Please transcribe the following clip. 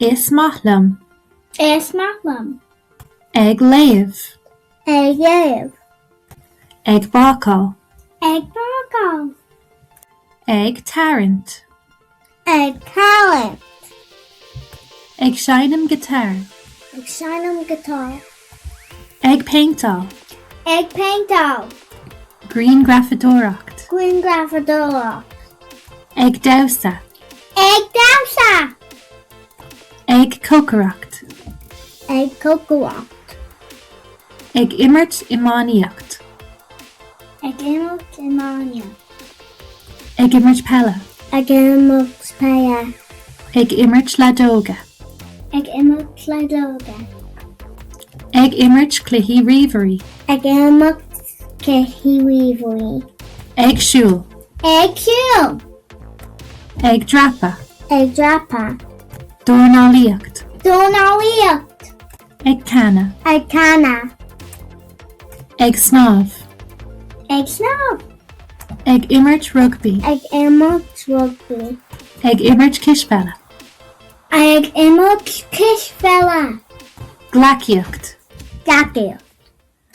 Is maith liom. Is maith liom. Ag léamh. Ag léamh. Ag bácáil. Ag bácáil. Ag tarraingt. Ag tarraingt. Ag seinm guitar. Ag seinm guitar. Ag péinteáil. Ag péinteáil. Grianghrafadóireacht. Grianghrafadóireacht. Ag damhsa. Ag damhsa! Ag cócaireacht. Ag cócaireacht. Ag imirt iománaíocht. Ag imirt iománaíocht. Ag imirt peile. Ag imirt peile. Ag imirt leadóige. Ag imirt leadóige. Ag imirt cluichí ríomhairí. Ag imirt cluichí ríomhairí. Ag siúl. Ag siúl. Ag dreapadh. Ag dreapadh. Dornálaíocht. Dornálaíocht. Ag canadh. Ag canadh. Ag snámh. Ag snámh. Ag imirt rugbaí. Ag imirt rugbaí. Ag imirt cispheile. Ag imirt cispheile. Gleacaíocht. Gleacaíocht.